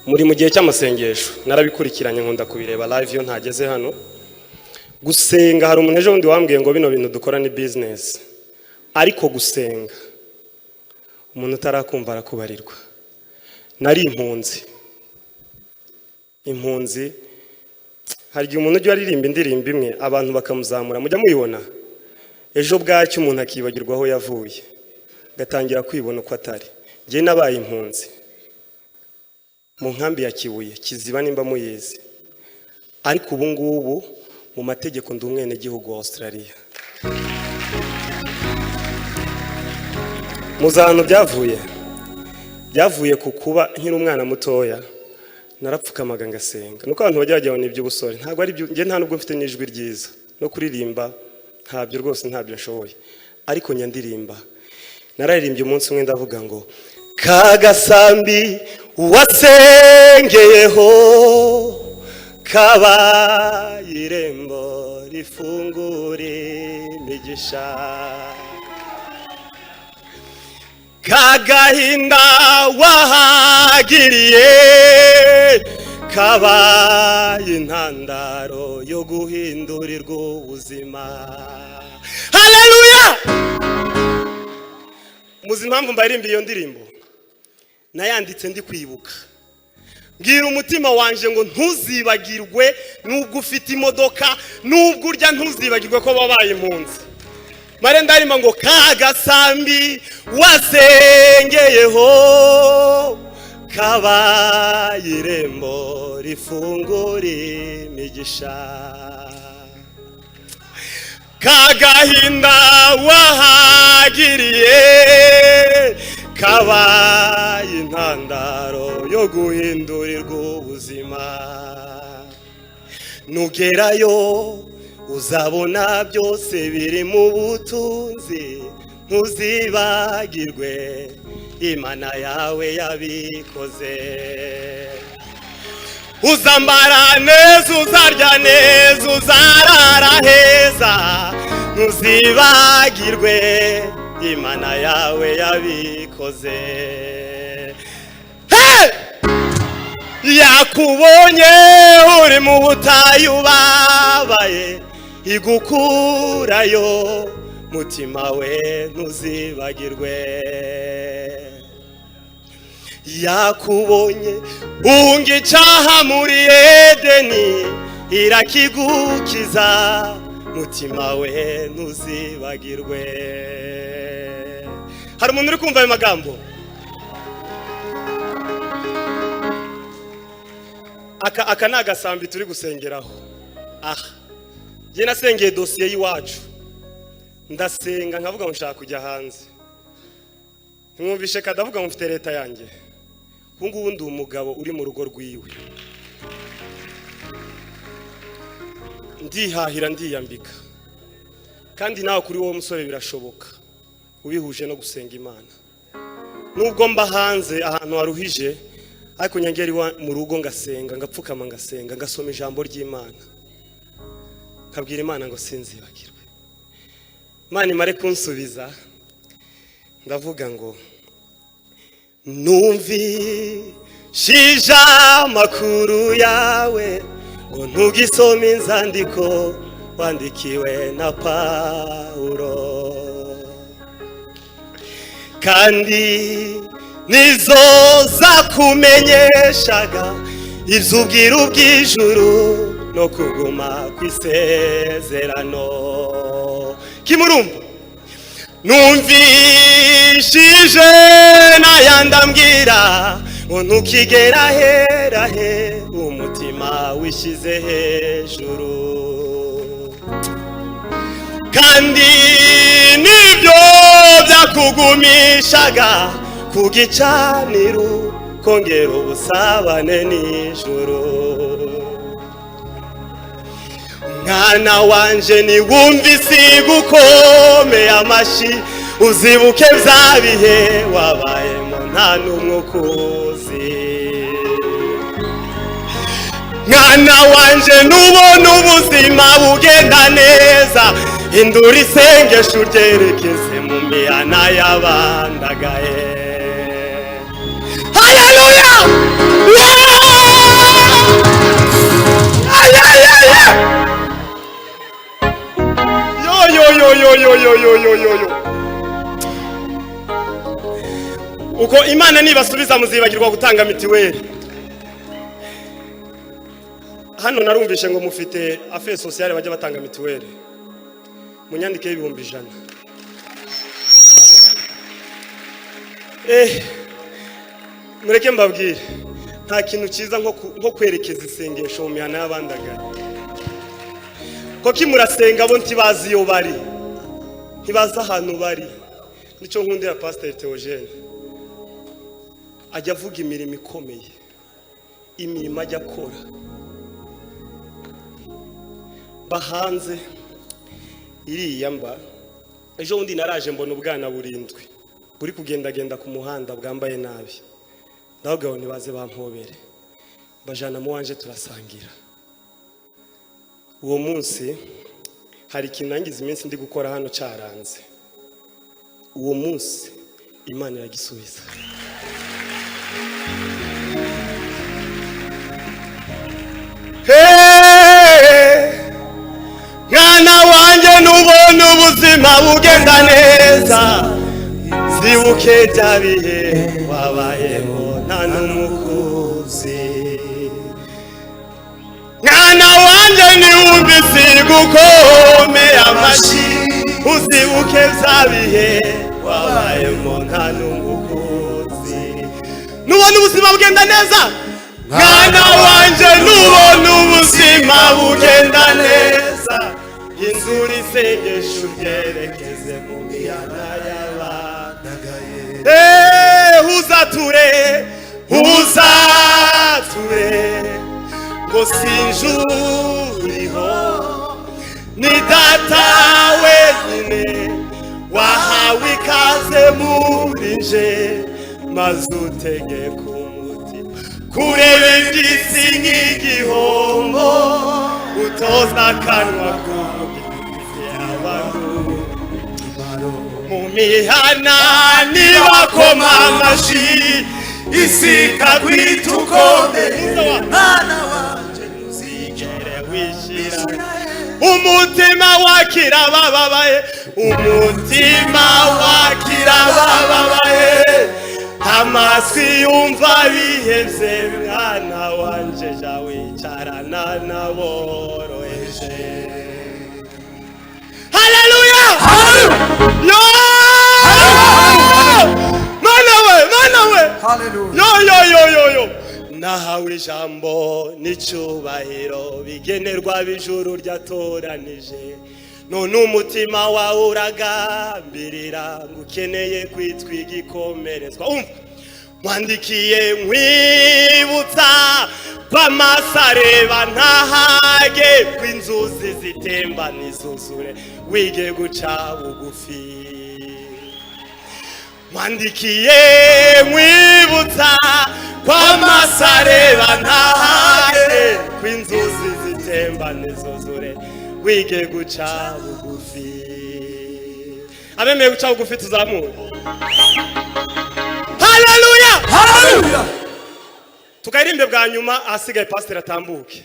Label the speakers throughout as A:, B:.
A: Muri mu gihe cy'amasengesho, narabikurikiranye, nkunda kubireba live iyo ntageze hano gusenga. Hari umuntu ejo bundi wambwiye ngo bino bintu dukora ni business, ariko gusenga umuntu utarakumva arakubarirwa. Nari impunzi, impunzi. Hari igihe umuntu ujya aririmba indirimbo imwe, abantu bakamuzamura, mujya muyibona, ejo bwacyo umuntu akibagirwa aho yavuye, agatangira kwibona uko atari. Njye nabaye impunzi mu nkambi ya Kibuye, Kiziba, nimba muyizi, ariko ubu ngubu mu mategeko ndi umwenegihugu wa Australia. Muzi ahantu byavuye? Byavuye ku kuba nkiri umwana mutoya narapfukamaga ngasenga. Nuko abantu bajya bagira ngo ni iby'ubusore, ntabwo ari byo. Njye nta nubwo mfite n'ijwi ryiza, no kuririmba ntabyo rwose, ntabyo nshoboye, ariko njya ndirimba. Nararirimbye umunsi umwe, ndavuga ngo kagasambi wasengeyeho kabaye irembo rifungura imigisha, kagahinda wahagiriye kabaye intandaro yo guhindurirwa ubuzima. Haleluya! Muzi impamvu mbaririmba iyo ndirimbo? Nayanditse ndi kwibuka, mbwira umutima wanje ngo ntuzibagirwe, nubwo ufite imodoka, nubwo urya, ntuzibagirwe ko wabaye impunzi. Mare ndarima ngo kagasambi wasengeyeho kabaye irembo rifungura imigisha, kagahinda wahagiriye kabaye intandaro yo guhindurirwa ubuzima. Nugerayo uzabona byose biri mu butunzi, ntuzibagirwe Imana yawe yabikoze. Uzambara neza, uzarya neza, uzarara heza, ntuzibagirwe Imana yawe yabikoze. Hey! Yakubonye uri mu butayu ubabaye, igukurayo, mutima we ntuzibagirwe. Yakubonye unga icyaha muri Edeni, irakigukiza, mutima we ntuzibagirwe. Hari umuntu uri kumva ayo magambo? Aka ni agasambi turi gusengeraho aha. Njye nasengeye dosiye y'iwacu, ndasenga nkavuga ngo nshaka kujya hanze. Ntimwumvishe kadavuga ngo mfite leta yanjye. Ubu ngubu ndi umugabo uri mu rugo rwiwe, ndihahira, ndiyambika. Kandi nawe kuri wowe musore birashoboka, ubihuje no gusenga Imana. Nubwo mba hanze ahantu haruhije, ariko nyangera iwa mu rugo ngasenga, ngapfukama ngasenga, ngasoma ijambo ry'Imana, nkabwira Imana ngo sinzibagirwe. Imana imare kunsubiza, ndavuga ngo numvishije amakuru yawe ngo ntugisome inzandiko wandikiwe na Pawulo, kandi nizo zakumenyeshaga iby'ubwiru bw'ijuru no kuguma ku isezerano. Kimurumva numvishije n'ayandi ambwira ngo ntukigera hera he umutima wishyize hejuru, kandi nibyo byakugumishaga ku gicaniro, kongera ubusabane n'ijuru. Mwana wanje, niwumva isi gukomeye amashyi, uzibuke bya bihe wabayemo nta n'umwe ukuzi. Mwana wanje, nubona ubuzima bugenda neza, hindura isengesho uryerekeze mu mihana y'abandagaye. Haleluya! Imana nibasubiza muzibagirwa gutanga mitiweli. Hano narumvishe ngo mufite affaires sociales bajya batanga mitiweli. Munyandike 100,000. Mureke mbabwire, nta kintu cyiza nko kwerekeza isengesho mu mihana y'abandagara. Koko murasenga bo ntibazi iyo bari, ntibazi ahantu bari. Nicyo nkundira Pasiteri Theogene, ajya avuga imirimo ikomeye, imirimo ajya akora. Bahanze iriya mba, ejo bundi naraje mbona ubwana burindwi buri kugendagenda ku muhanda bwambaye nabi. Ndababwira ngo nibaze bampobere, bajana mu wanje turasangira. Uwo munsi hari ikintu nangize iminsi ndi gukora hano cyaranze. Uwo munsi Imana iragisubiza. Hey! Mwana wanjye nubona ubuzima bugenda neza, zibuke bya bihe wabayeho nta n'umukuzi. Mwana wanjye niwumvise gukomera amashyi, uzibuke bya bihe wabayemo nta n'umukuzi. Nubona ubuzima bugenda neza, mwana wanjye nubona ubuzima bugenda neza, inzura isengesho uryerekeze mu mihana y'abandagaye. Uzature, uzature ngo sinjuriho, ni data wenyine wahawe ikaze muri nje, maze utegeka umutima kureba iby'isi nk'igihombo, utoza akanwa k'umugizi abantu mu mihana nibakoma amashyi, isi ikakwita ukomeye.
B: Mwana wanjye
A: ntuzigere wishyira umutima wakira abababaye, umutima wakira abababaye, amatwi yumva bihebye. Mwana wanjye jya wicarana n'aboroheje. Haleluya! Yo! Mana we, mana we!
B: Hallelujah.
A: Yo yo yo yo yo! Nahawe ijambo n'icyubahiro bigenerwa b'ijuru ryatoranije. None umutima wawe uragambirira ngo ukeneye kwitwa igikomerezwa. Umva, nkwandikiye nkwibutsa ko amaso areba ntahage, ko inzuzi zitemba ntizuzure, wige guca bugufi. Nkwandikiye nkwibutsa ko amaso areba ntahage, ko inzuzi zitemba ntizuzure, wige guca bugufi. Abemeye guca bugufi tuzamure. Haleluya!
B: Hallelujah.
A: Tukaririmbe bwa nyuma, ahasigaye pasiteri atambuke.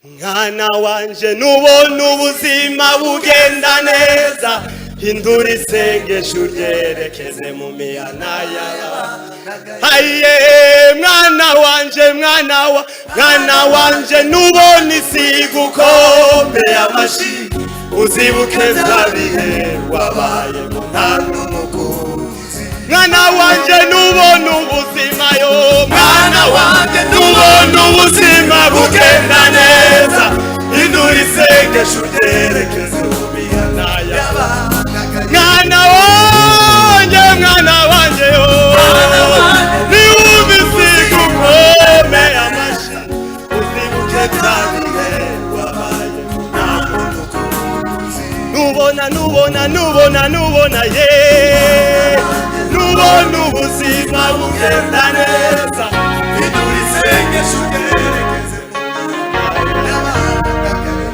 A: Mwana wanje nubona ubuzima bugenda neza, hindura isengesho uryerekeze mu mihana y'abandagaye. Aye, mwana wanje, mwana wanje nubona isi gukomeye amashyi, uzibuke bya bihe wabayemo nta n'umukunzi. Mwana wanje nubona ubuzima, yo mwana wanje nubona ubuzima bugenda neza, hindura isengesho uryerekeze mu mihana y'abandagaye. Mwana wanjye, mwana wanjye, yo niwumva isi gukomeye amashyi, uzibuke bya bihe wabayemo nta n'umukunzi. Nubona, nubona, nubona, nubona ye, nubona ubuzima bugenda neza,
B: Hindura isengesho uryerekeze mu mihana y'abandagaye.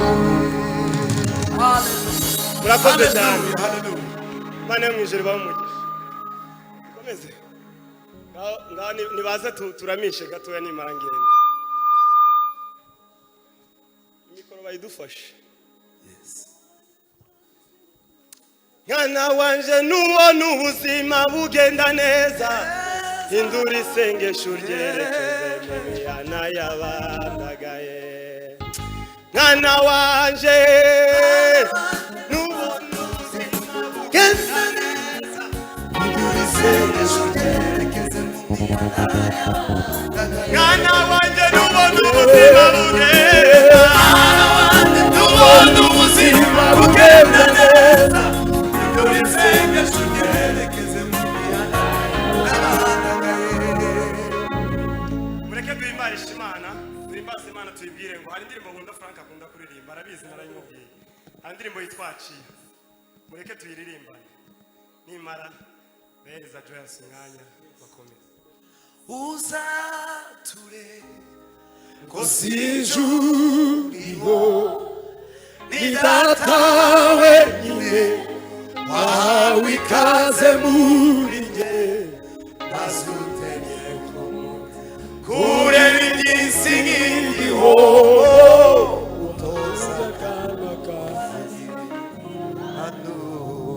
A: Murakoze cyane.
B: Hallelujah. Hallelujah.
A: Imana yo mu ijuru ibahe umugisha. Komeze ngaho, nibaze turamishe gatoya nimara ngenda. Imikoro bayidufashe. Mwana wanje nubona ubuzima bugenda neza, Hindura isengesho ryerekeze mu mihana y'abandagaye. Mwana wanje nubona ubuzima bugenda neza,
B: Hindura isengesho ryerekeze mu mihana y'abandagaye.
A: Mwana wanje nubona ubuzima bugenda,
B: Nubona ubuzima bugenda neza, hindura isengesho ryerekeze mu mihana y'abandagaye.
A: Mureke duhimbarishe Imana, duhimbaze Imana, tuyibwire ngo hari indirimbo nkunda Frank akunda kuririmba, arabizi narayimubwiye. Hari indirimbo yitwa Aciye, mureke tuyiririmbane. Nimara behereza Joyous umwanya bakomeze.
B: Uzature ko sijuriho ni data wenyine wahawe ikaze muri njye, maze utegeka kureba iby'isi nk'iriho, utoza akana kanjye hano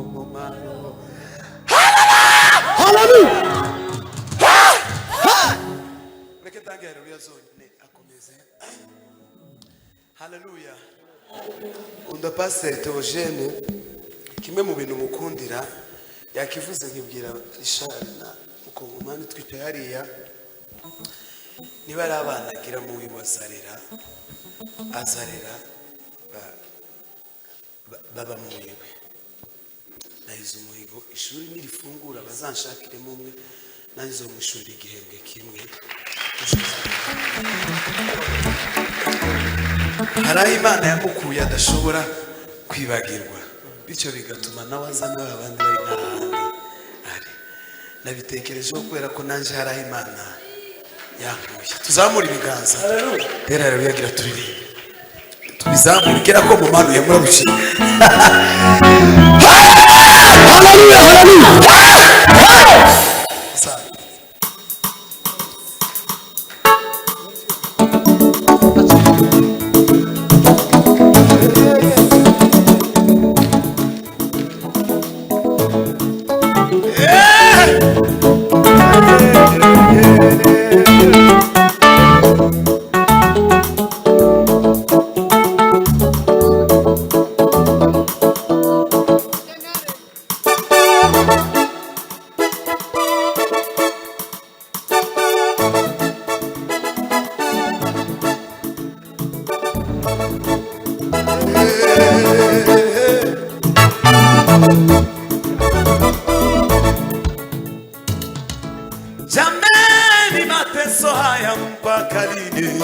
B: umumaro. Hallelujah! Reka tange haleluya zonyine akomeze. Haleluya. Kunda Pasiteri Theogene, kimwe mu bintu mukundira yakivuze nkibwira Richard na Mukongomani twicaye hariya, niba ari abana agira mu wiwe azarera, azarera baba mu wiwe. Nahize umuhigo, ishuri nirifungura bazanshakiremo umwe, nanjye zo mu ishuri igihembwe kimwe. Hari aho Imana yamukuye adashobora kwibagirwa, bityo bigatuma nawe aza nawe abandi bari n'ahandi ari. Nabitekerejeho kubera ko nanjye hari aho Imana yankuye. Tuzamure ibiganza rero, haleluya, gira turirimbe, tubizamure gera ko mumanuye murabuciye.
C: Haleluya, haleluya.
B: Sawa. Jameni, mateso haya mpaka lini?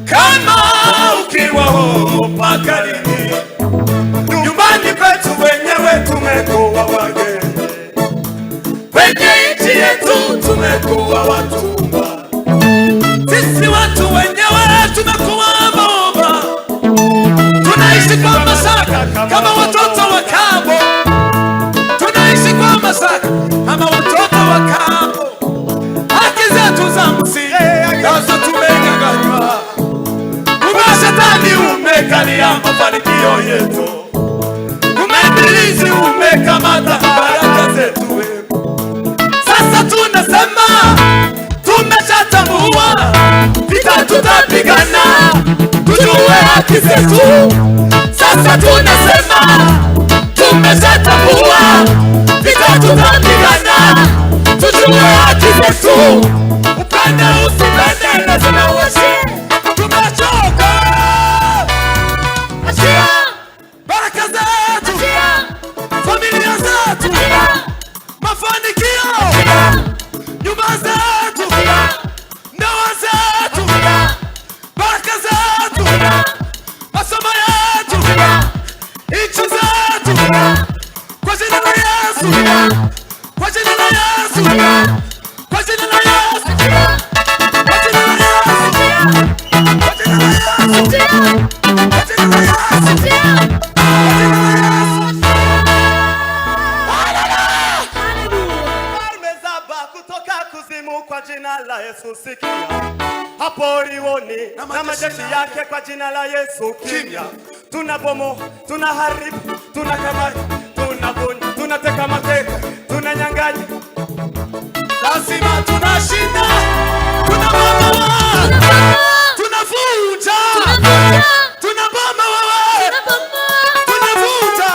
B: Kama ukiwa huu mpaka lini? Nyumbani kwetu wenyewe tumekuwa wageni, kwenye nchi yetu tumekuwa watumwa. Sisi watu wenyewe tumekuwa boba, tunaishi kwa mashaka kama watoto wa kambo, tunaishi kwa mashaka kama watoto wa kambo. Haki zetu za msingi nazo tumenyang'anywa. Kumbe shetani umekalia mafanikio yetu, kumbe ibilisi umekamata baraka zetu. Sasa tunasema tumeshatambua, vita tutapigana tujue haki zetu. Sasa tunasema tumeshatambua, vita tutapigana tujue haki zetu. Upende usipende, lazima uishi. Tumechoka. Achia baraka zetu, familia zetu, mafanikio, nyumba zetu, ndoa zetu, baraka zetu, masomo yetu, nchi zetu, kwa jina la Yesu, kwa jina la Yesu, kwa jina la Yesu, kwa jina la Yesu, kwa jina la Yesu, kwa jina la Yesu, kwa jina la Yesu.
A: Falme saba kutoka kuzimu kwa jina la Yesu sikia. Hapo Liwoni na majeshi yake kwa jina la Yesu kimya. Tunabomo, tunaharibu, tunakamata, tunavunja, tunateka mateka, tunanyang'anya.
B: Nasema tunashinda, tunabomoa, tunavunja, tunabomoa, tunavunja,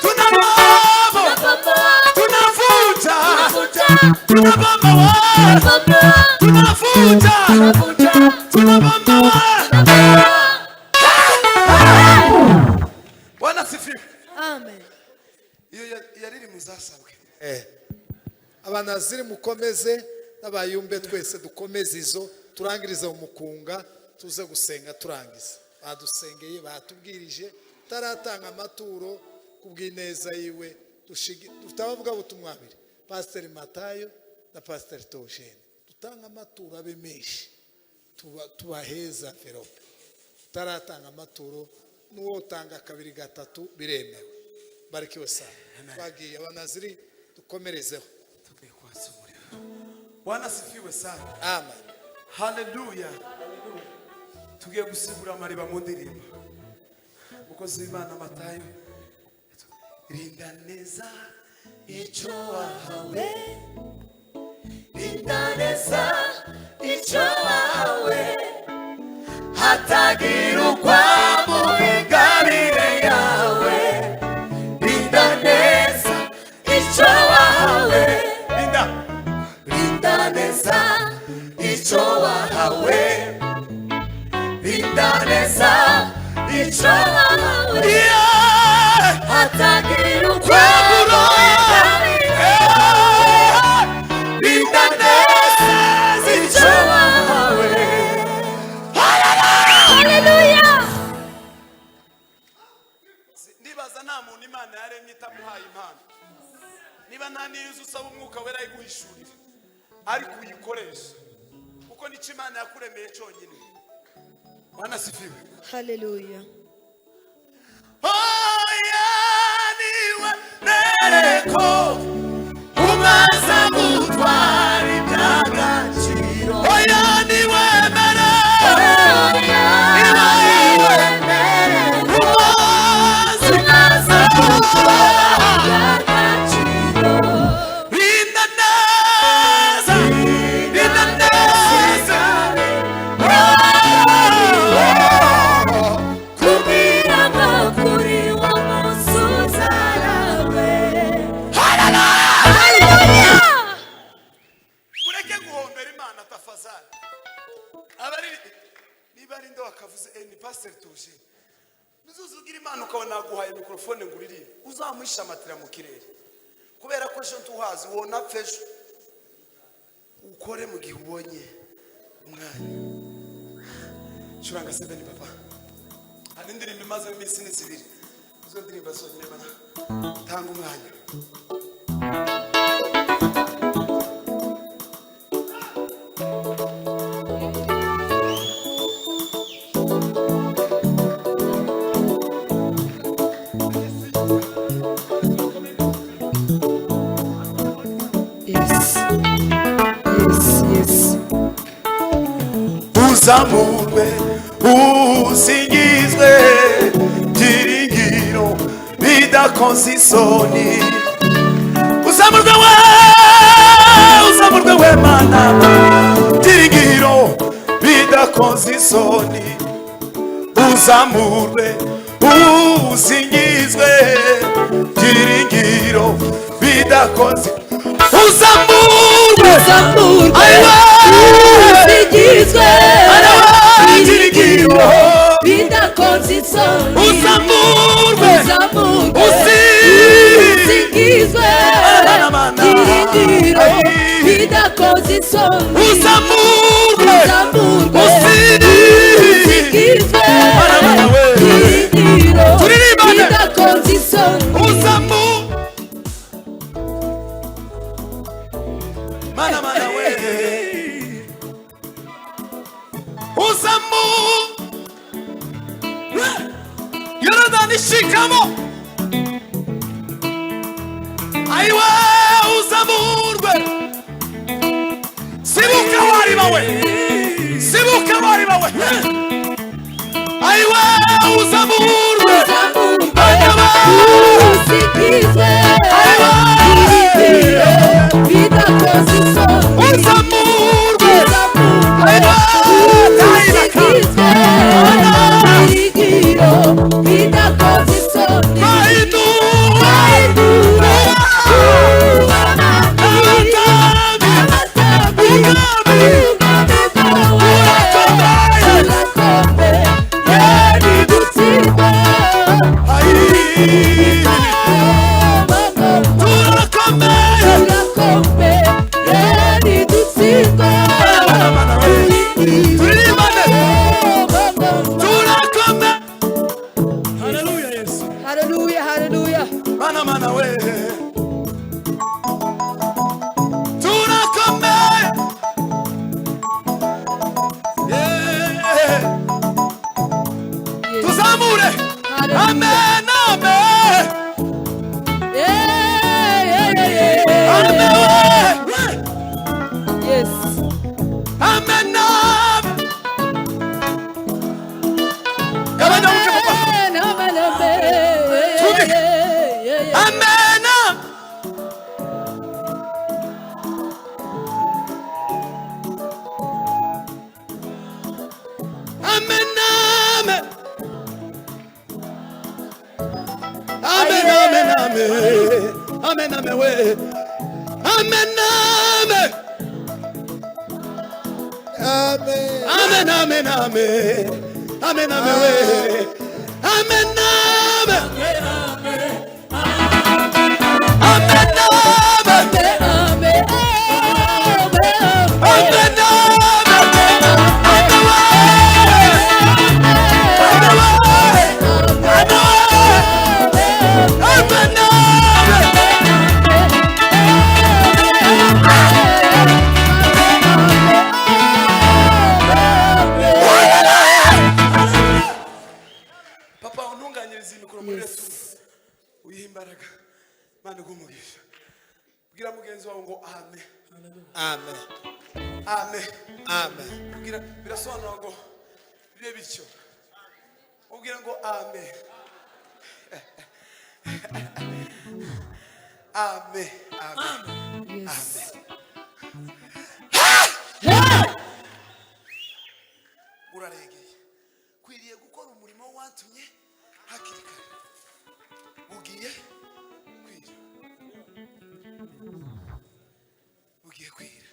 B: tunabomoa, tunavunja, tunabomoa, tunavunja, tunabomoa. Bwana sifiwe.
D: Amen.
B: Iyo yariri muzasabwe.
E: Abanaziri mukomeze, n'abayumbe twese dukomeze izo, turangirize mu mukunga, tuze gusenga turangiza. Badusengeye, batubwirije, taratanga amaturo kubw'ineza yiwe. Dufite abavugabutumwa babiri, Pasiteri Matayo na Pasiteri Togene. Dutanga amaturo abe menshi, tubaheza envelope. Utaratanga amaturo n'uwo utanga kabiri gatatu biremewe. Barikiwe sana. Twagiye abanaziri, dukomerezeho.
B: Tugiye kwatsa umuriro. Bwana sifiwe sana.
E: Amen.
B: Haleluya. Tugiye gusigura amariba mu ndirimbo. Umukozi w'Imana Matayo, rinda neza icyo wahawe,
D: Rinda neza icyo wahawe, hatagira ukwambuka ingabire yawe. Rinda neza icyo wahawe,
B: rinda,
D: rinda neza icyo wahawe, rinda neza icyo wahawe,
B: Yeah!
D: hatagira ukwambuka ingabire yawe.
B: Rinda neza
D: icyo wahawe. Haleluya.
B: Ndibaza nta muntu Imana yaremye itamuhaye impano. Niba nta niyo uzi, usaba Umwuka Wera ayiguhishurire, ariko uyikoreshe, kuko nicyo Imana yakuremeye cyonyine. Bwana sifiwe.
D: Haleluya.
B: Oya, niwe mereko umaze gutwara iby'agaciro. Oya, niwe mereko umaze Rinda neza, rinda neza.
D: Kugira ngo kuri wa munsi uzarawe. Haleluya.
B: Mureke guhombera Imana tafazari. Abari niba ari ndo wakavuze, ni pastor tuje. Nuzuzugira Imana ukabona naguhaye mikrofone ngo uririmbe, uzamuhisha amatira mu kirere, kubera ko ejo ntuhazi wona apfa ejo. Ukore mu gihe ubonye umwanya. Curanga sebeni papa. Hari indirimbo imaze iminsi n'izibiri, izo ndirimbo zonyine bana tanga umwanya.
D: Yes.
B: Uzamurwe, usingizwe, byiringiro bidakoze isoni. Uzamurwe we, uzamurwe we Mana, byiringiro bidakoze isoni. Uzamurwe, usingizwe, byiringiro bidakoze. Uzamurwe.
D: Uzamurwe.
B: Ayiwe.
D: Usingizwe.
B: Byiringiro
D: bidakoze isoni.
B: Uzamurwe.
D: Uzamurwe.
B: Usi
D: Usingizwe.
B: Mana.
D: Byiringiro
B: Ayi.
D: bidakoze isoni.
B: Uzamurwe.
D: Uzamurwe.
B: Usi
D: Usingizwe.
B: Mana, Mana we.
D: Byiringiro
B: Turirimbane.
D: bidakoze isoni.
B: Uzamu Mana, Mana we. Uzamu Yorodani shikamo. Ayiwe, uzamurwe. Sibuka wariba we, sibuka wariba we. Ayiwe, uzamurwe.
D: Uzamurwe.
B: Ayiwe.
D: Usingizwe.
B: Ayiwe.
D: Byiringiro bidakoze.
B: Tuzamurwe. Haleluya Yesu.
D: Hallelujah, hallelujah.
B: Mana mana we. Turakomeye. Yeah. Tuzamure. Amen, amen.
D: Yeah, yeah, yeah, yeah.
B: Amen we.
D: Yes.
B: Amen, amen. Gabanya umuco papa.
D: Amen, amen, amen.
B: Tubike.
D: Yeah, yeah, yeah.
B: Amen. Amen. Amen. Amen. Amen. Amen. Amen. Amen. we. Amen. Amen.
E: Amen.
B: Amen. Amen. Amen. Amen. Amen. we. Amen. Amen. Amen. Amen.
D: Amen, amen, amen.
B: Papa untunganyirize iyi mikoro muri retour uyihe imbaraga Imana iguhe umugisha bwira mugenzi wawe ngo amen.
E: Amen.
B: Amen.
E: Amen.
B: Bwira birasobanura ngo bibe bityo ubwira ngo amen, amen, amen.
D: Yes.
B: Uraregeye kwiriye gukora umurimo watumye hakiri kare bugiye kwira, bugiye kwira.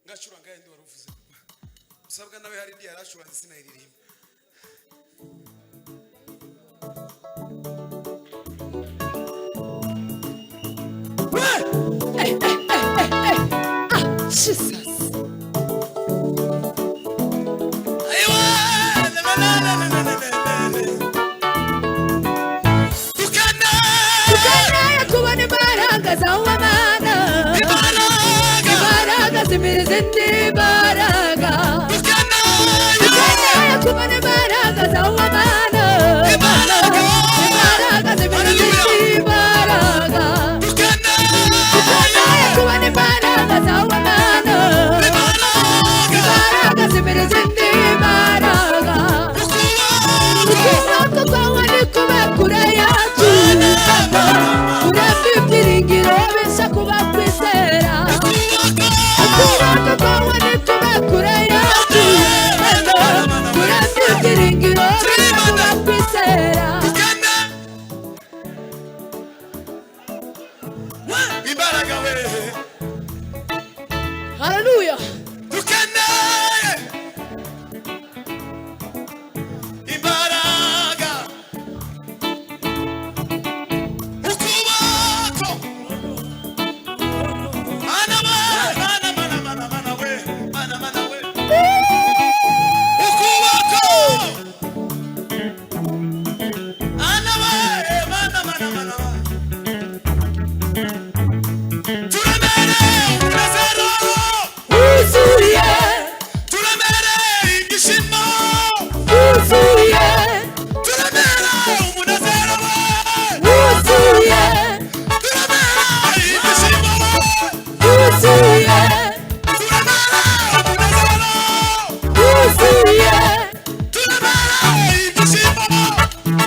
B: Ngacuranga yandi wari uvuze usabwa nawe hari indi yaracuranze sinayiririmba.
D: Hey, hey, hey, hey, hey. Ah, Jesus. Dukeneye kubona imbaraga zawe Mana, imbaraga zimira izindi mbaraga. Dukeneye kubona imbaraga zawe Mana, imbaraga zimira izindi mbaraga. Dukeneye kubona imbaraga zawe Mana, imbaraga zimira izindi mbaraga. Ukuboko kwawe ni kube kure yacu, kurema ibyiringiro bisha kuba kwizera. Ukuboko kwawe ni kube kure yacu, kurema ibyiringiro bisha kuba kwizera.
B: Imbaraga we.
D: Hallelujah.
B: Dukeneye imbaraga ukuboko mana we mana mana mana mana we mana mana we ukuboko mana we mana mana mana we turemere umunezero
D: Wuzuye,
B: turemere ibyishimo
D: wuzuye,
B: turemere umunezero we
D: wuzuye,
B: turemere ibyishimo
D: wuzuye,
B: turemere umunezero
D: wuzuye,
B: turemere ibyishimo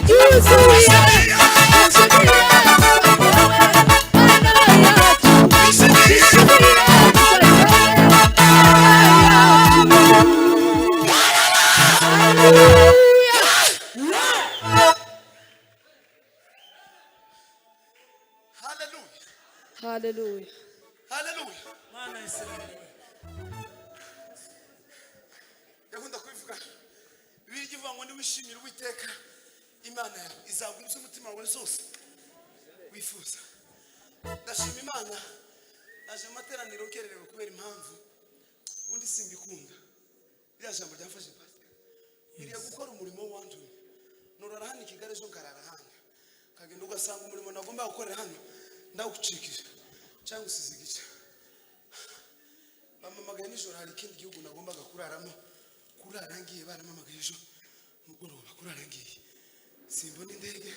D: wuzuye. Ishimire, Mana yacu. Ishimire, Haleluya.
B: Haleluya.
F: Mana Isirayeli.
B: Ndakunda kubivuga. Bibiliya ivuga ngo niwishimira Uwiteka Imana yawe, izaguha ibyo umutima wawe zose wifuza. Ndashima Imana, naje mu materaniro nkererewe kubera impamvu ubundi simbikunda. Ririya jambo ryamfashe, pastor. Nkwiriye gukora umurimo wantumye. Nurara hano i Kigali, ejo nkarara ahandi, ukagenda ugasanga umurimo nagomba gukorera hano ndawucikije cyangwa usize igice. Bampamagaye nijoro, hari ikindi gihugu nagombaga kuraramo, kurara ngiye. Baramamagaye ejo mugoroba, kurara ngiye. Simbona indege,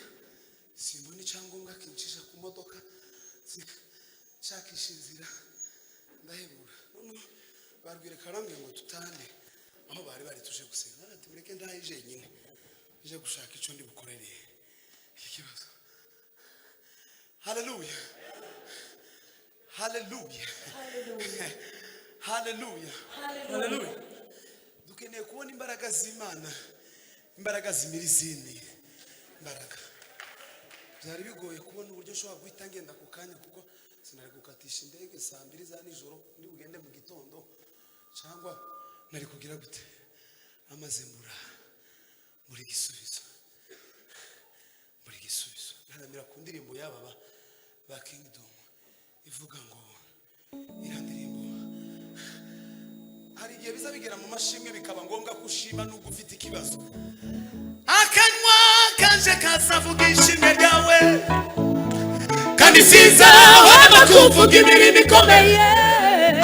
B: simbona icyangombwa kincisha ku modoka, nshakisha inzira ndahebura. Noneho barwireka, barambwira ngo tutane aho bari bari tuje gusenga. Ati mureke ndahe jenyine nje gushaka icyo ndi bukorere iki kibazo. Haleluya, haleluya, haleluya.
F: Haleluya.
B: Dukeneye kubona imbaraga z'Imana, imbaraga zimira izindi mbaraga. Byari bigoye kubona uburyo ushobora guhita ngenda ku kanya, kuko sinari gukatisha indege saa 2 za nijoro ndi bugende mu gitondo, cyangwa nari kugira gute? Amaze mbura muri gisubizo, muri gisubizo. Ntaramira ku ndirimbo y'aba ba Kingdom ivuga ngo iriya ndirimbo, hari igihe biza bigera mu mashimwe bikaba ngombwa ko ushima nubwo ufite ikibazo. Akanwa kanje kazavuga ishimwe ryawe, kandi sinzahwema kuvuga imirimo ikomeye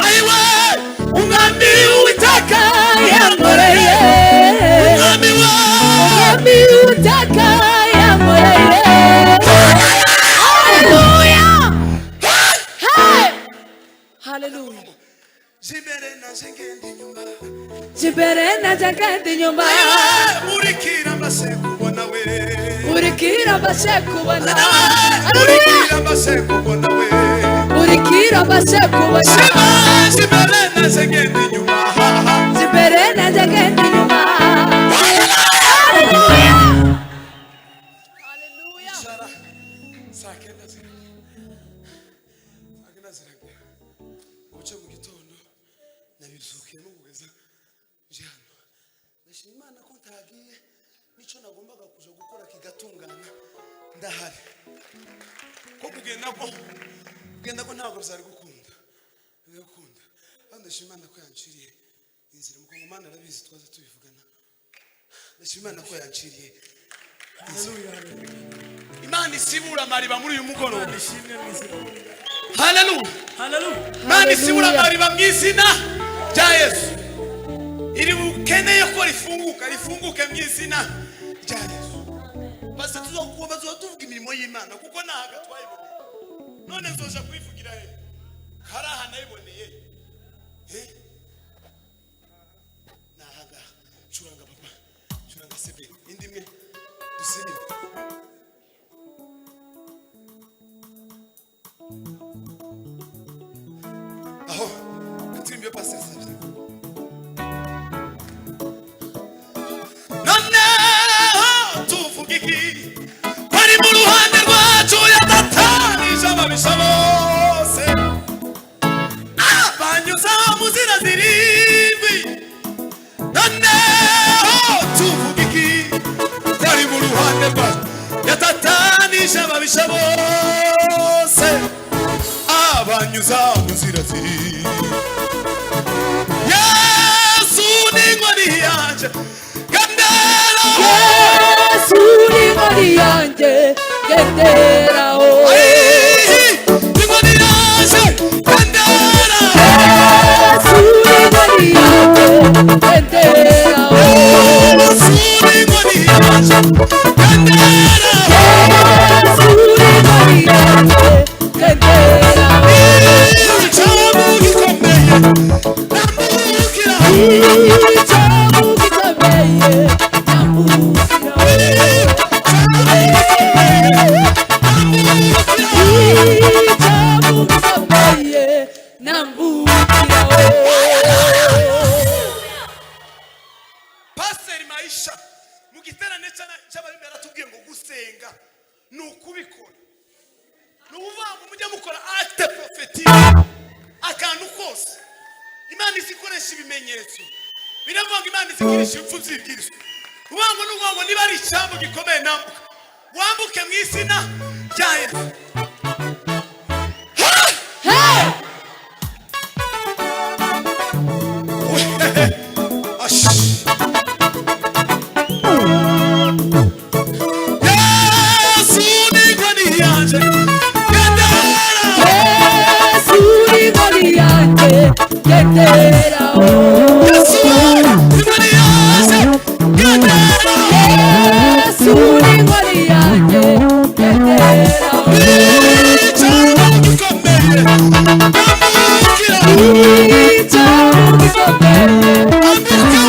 B: ayiwe Umwami Uwiteka
D: yankoreye.
B: Umwami we.
D: Umwami Uwiteka yankoreye. Haleluya. Hey! Haleluya.
B: Jimbere naje ngenda inyuma.
D: Jimbere naje ngenda inyuma.
B: Ayiwe, urikira mbashe kubona we.
D: Urikira mbashe kubona. Haleluya.
B: Urikira mbashe kubona we.
D: Urikira mbashe kubona.
B: Shima jimbere naje ngenda inyuma.
D: Jimbere naje ngenda inyuma. Haleluya. Haleluya.
B: Icara saa 9 ziragera, saa 9 ziragera ubuce mu gitondo, nabizukiyemo kugeza nje hano. Ndashima Imana ko ntagiye n'icyo nagombaga kuja gukora kigatungana ndahari, ko kugenda ko ntabwo byari gukunda, byari gukunda. Kandi ndashima Imana ko yanciriye inzira. Mukongomani arabizi, twaza tubivugana. Ndashima Imana ko yanciriye
F: Haleluya. Haleluya.
B: Imana isibura amariba muri uyu mugoroba.
F: Imana ishimwe mu izina.
B: Haleluya.
F: Haleluya.
B: Imana isibura amariba mu izina rya Yesu. Iri bukeneye ko rifunguka, rifunguke mu izina rya Yesu. Basi tuzokuba tuba tuvuga imirimo y'Imana, kuko ntahaga twayiboneye. None nzoja kuyivugira he kari aha nayiboneye? Eh? Nahaga. Curanga papa, curanga sebe indi imwe dusinyire. Aho ndirimbo pastor Savye. Noneho tuvuga iki? Ko ari mu ruhande rwacu, yadatanije ababisha bose. Ah, banyuza mu nzira zirindwi. Noneho tuvuga iki? Ko ari mu ruhande rwacu, yatatanije ababisha bose, abanyuza mu nzira zirindwi. Yesu ni inkoni yanjye genderaho.
D: Yesu ni inkoni yanjye genderaho.
B: Inkoni yanjye genderaho.
D: Yesu ni inkoni yanjye genderaho.
B: Yesu ni inkoni yanjye genderaho.
D: Yesu ni inkoni yanjye genderaho.
B: Icyago gikomeye nambukiraho.
D: Icyago gikomeye nambukiraho. Icyago gikomeye nambukiraho.
B: Pasiteri Mayisha mu giterane cy'ababimbi yaratubwiye ngo gusenga ni ukubikora. Ni Ni ukuvuga ngo mujye mukora acte prophétique akantu kose. Imana izi ikoresha ibimenyetso, biravuga ngo Imana izikirisha ibipfu byibwirizwa. Uvuga ngo ni ukuvuga ngo niba ari icyambu gikomeye, nambuka wambuke mu izina rya Yesu.
D: Hey!
B: Ash. Yesu ni inkoni yanjye gendera.
D: Yesu ni inkoni yanjye ngenderaho.
B: Yesu ni inkoni yanjye gendera.
D: Yesu ni inkoni yanjye ngenderaho.
B: Icyambu gikomeye ambukira.
D: Icyambu gikomeye.
B: Ambuka.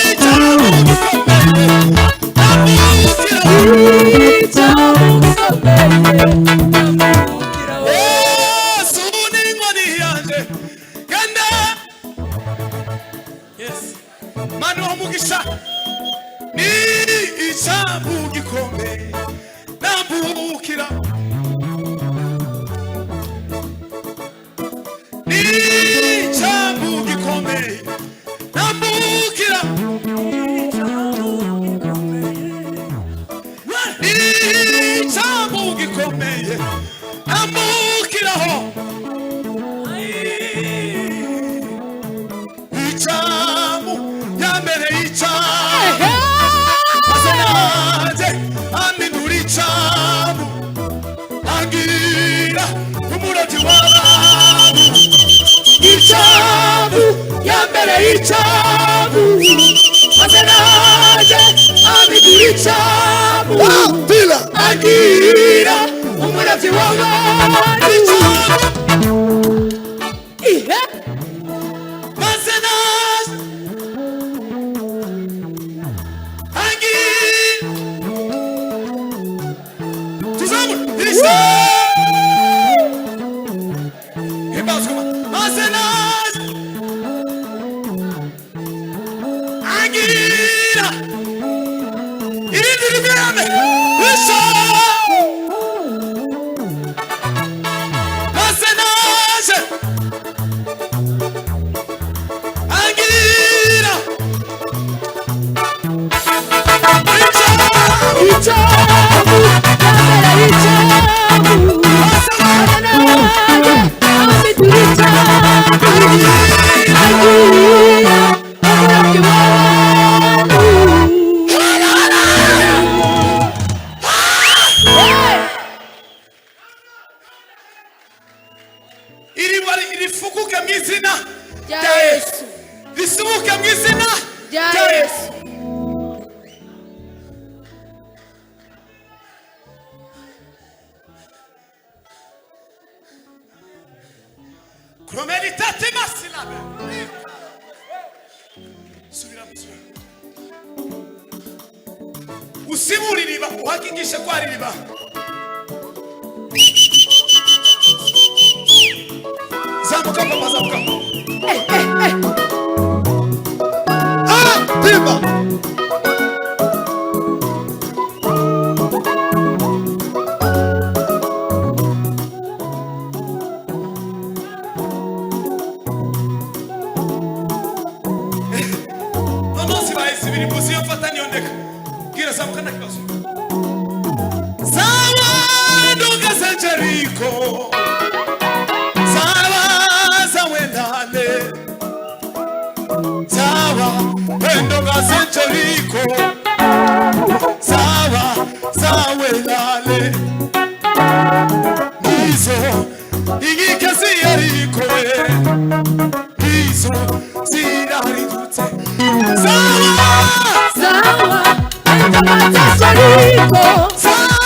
B: Icyambu gikomeye ambukira.
D: Icyambu gikomeye nambukiraho.
B: Yesu ni inkoni yanjye gendera.
F: Yes.
B: Mana wa mugisha, ni icyambu gikomeye nambukira, ni icyambu gikomeye nambukira, ni icyambu gikomeye nambukiraho. Icyambu yambereye icyambu, maze nanjye amindura icyambu, angira umurobyi w'abantu. Icyambu yambereye icyambu, maze nanjye amindura icyambu,
E: Pila.
B: angira umurobyi w'abantu. Icyambu
D: Ihe!
B: maze nanjye angira tuzamura icyambu himbazwa, maze nanjye angira irindi rimwe icyambu, maze nanjye angira icyambu.
D: Icyambu yambereye icyambu, maze nanjye amindura icyambu, angira umurobyi w'abantu. Hey!
B: Iriba rifukuke mu izina
D: Rya
B: rya Yesu.
D: Yesu.
B: Risubuke mu izina
D: Rya
B: rya
D: Yesu.
B: Yesu. Kromeritate masilabe. Subira, subira. Usibura iriba, uhakikishe ko ari iriba. Zamuka papa, zamuka.
E: Ah, pima.
B: Noneho zibaye zibiri mbuzi iyo mfata niyo ndeka. Bwira zamuka nta kibazo. Zawa nduga za Jeriko. Zawa za wendale. Zawa nduga za Jeriko. Zawa za wendale. Nizo inkike z'Yeriko we. Nizo ziraridutse. Zawa
D: Sawa, endabatashariko.
B: Zawa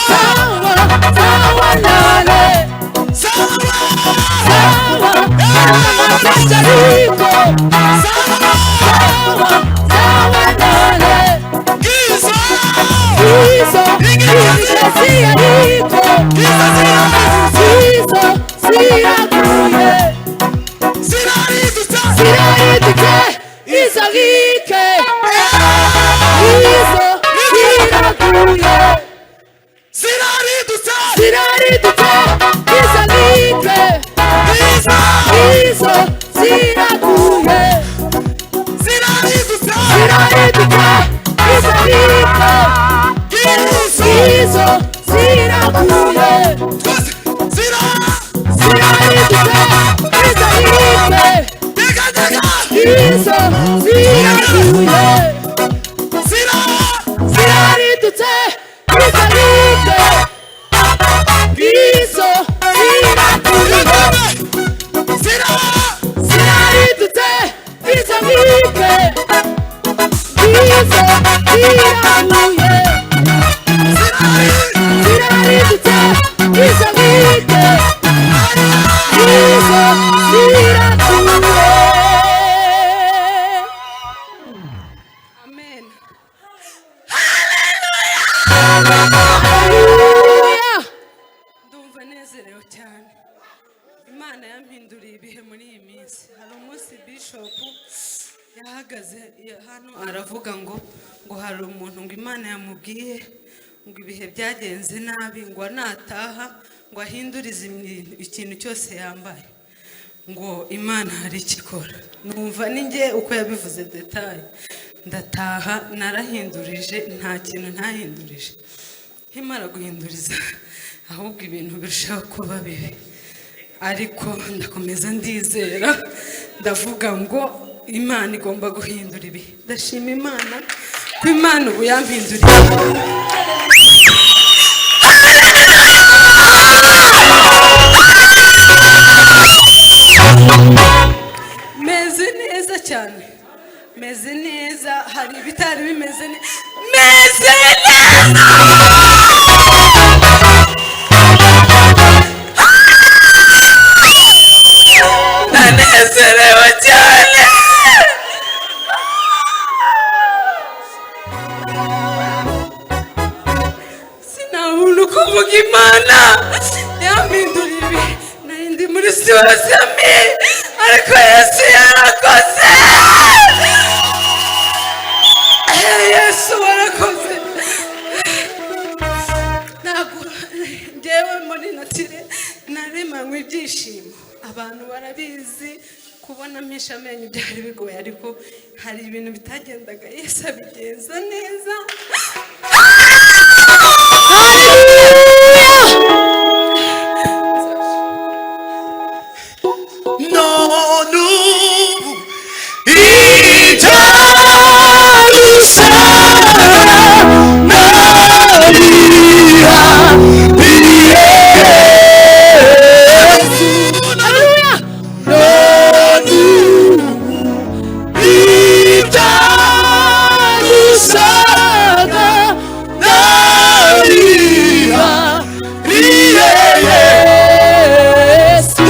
D: Sawa, sawa nale.
B: Zawa
D: Sawa, endabatashariko. Sawa, sawa nale.
B: Giza
D: Izo, izo ziyariko. Izo, ziraguye.
B: Ziraridutse.
D: Ziraridutse, izarike. Izo, ziraguye.
B: Ziraridutse.
D: Ziraridutse izalike. Izo ziraguye.
B: Ziraridutse.
D: Ziraridutse izalike. Izo ziraguye.
B: Twese zira.
D: Ziraridutse izalike.
B: Tega tega.
D: Izo ziraguye.
B: Zira.
D: Ziraridutse izalike. Izo ziraguye.
B: Zira.
D: Ziraridutse izalike. Izo ziraguye. Ziraridutse izalike. Izo ziraguye.
G: Amen.
D: Hallelujah.
G: Ndumva nezerewe cyane. Imana yampinduriye ibihe muri iyi minsi. Hari umunsi bishop yahagaze hano aravuga ngo hari umuntu ngo Imana yamubwiye ngo ibihe byagenze nabi, ngo nataha ngo ahindurize ikintu cyose yambaye, ngo Imana hari icyo ikora. Numva ninjye uko yabivuze détail. Ndataha narahindurije, nta kintu ntahindurije. Nkimara guhinduriza, ahubwo ibintu birushaho kuba bibi, ariko ndakomeza ndizera, ndavuga ngo Imana igomba guhindura ibi. Ndashima Imana ko Imana ubu yampinduriye. Meze neza cyane, meze neza. Hari ibitari bimeze neza, meze neza. Ndanezerewe cyane. Sinabona uko mvuga. Imana yampinduriye ibi. Nari ndi muri situation mbi, ariko Yesu yarakoze. Yesu warakoze. Ntabwo ngewe muri nature naremanywe ibyishimo, abantu barabizi. Kubona mpisha amenyo byari bigoye, ariko hari ibintu bitagendaga, Yesu abigenza neza.
D: Hallelujah.
B: None ubu
C: Ibyarusha nariha
D: Hallelujah.
C: None ubu ibyarushaga nariha
D: Yesu.